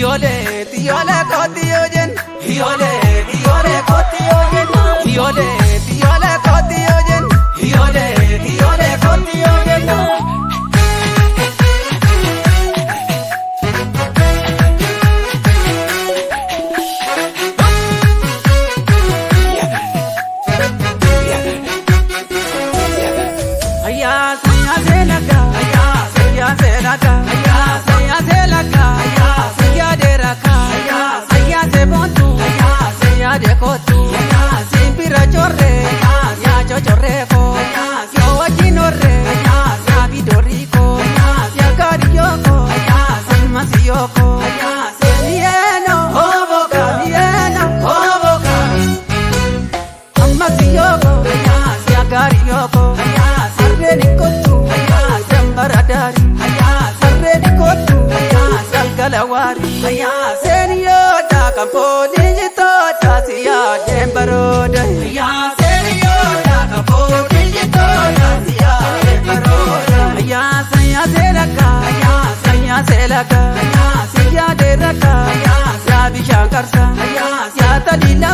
Iyoolee iyoolee kooti yoo jennu. Iyoolee iyoolee kooti yoo jennu. Iyoolee iyoolee kooti yoo jennu. Iyoolee iyoolee kooti yoo jennu. Ayyaa sayyaa seelaka. Ayyaa sayyaa seelaka. Ayyaa sayyaa seelaka. Ayyaa sayyaa deeraka. Ayyaa sayyaa seeboontu. Ayyaa sayyaa deekootu. Ayyaa simbira chorre. Ayyaa yaa chochorreeko. Ayyaa yoo wajjin horre. Ayyaa yaa bidoriiko. Ayyaa yaa gaariyooko. Ayyaa salmasiyooko. Ayyaa seeniyeeno. Hooboka miyeeno. Hooboka. Ammasiyoko, siyagariyoko, sarreen kottu, sambara daari, sarreen kottu, galgala waari, seeniyoota kan fooliijitoota siyaadeen barooda. Seeniyoota kan fooliijitoota siyaadeen barooda. Sayyaa seelaka, sayyaa seelaka, siyaadee rakka, yaa bishaan qarsa, yaa taliila.